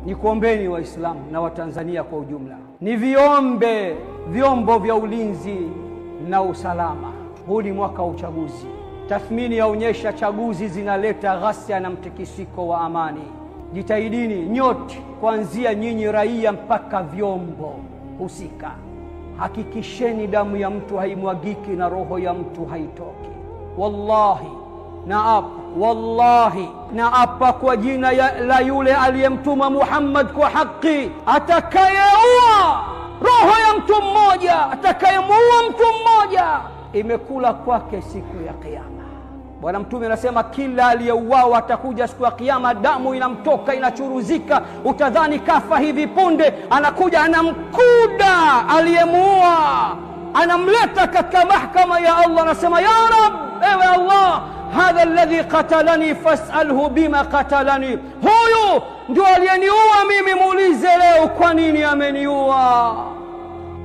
Nikuombeni Waislamu na Watanzania kwa ujumla, niviombe vyombo vya ulinzi na usalama. Huu ni mwaka wa uchaguzi. Tathmini yaonyesha chaguzi zinaleta ghasia na mtikisiko wa amani. Jitahidini nyote, kuanzia nyinyi raia mpaka vyombo husika, hakikisheni damu ya mtu haimwagiki na roho ya mtu haitoki. Wallahi naapa, wallahi naapa kwa jina la yule aliyemtuma Muhammad kwa haki, atakayeua roho ya mtu mmoja, atakayemuua mtu mmoja, imekula kwake siku ya Kiyama. Bwana Mtume anasema kila aliyeuawa atakuja siku ya Kiyama, damu inamtoka inachuruzika, utadhani kafa hivi punde. Anakuja anamkuda aliyemuua, anamleta katika mahakama ya Allah, anasema ya Rab, ewe Allah, hadha alladhi qatalani fasalhu bima qatalani, huyu ndio aliyeniua mimi, muulize leo kwa nini ameniua.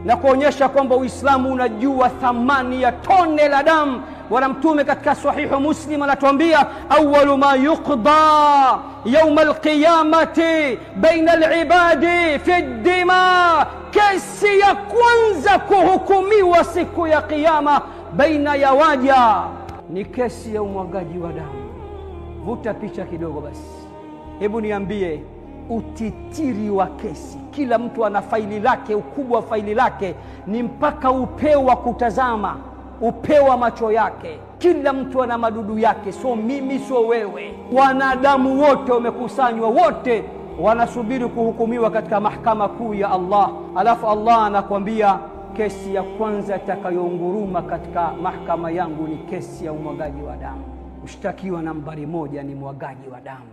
Na kuonyesha kwamba Uislamu unajua thamani ya tone la damu. Bwana Mtume katika Sahihu Muslim anatuambia, awalu ma yuqda yauma alqiyamati baina alibadi fi ddima, kesi ya kwanza kuhukumiwa siku ya Kiyama baina ya waja ni kesi ya umwagaji wa damu. Vuta picha kidogo basi, hebu niambie utitiri wa kesi. Kila mtu ana faili lake, ukubwa wa faili lake ni mpaka upeo wa kutazama, upeo wa macho yake. Kila mtu ana madudu yake, sio mimi, sio wewe. Wanadamu wote wamekusanywa, wote wanasubiri kuhukumiwa katika mahakama kuu ya Allah. Alafu Allah anakwambia kesi ya kwanza itakayounguruma katika mahakama yangu ni kesi ya umwagaji wa damu. Mshtakiwa nambari moja ni mwagaji wa damu.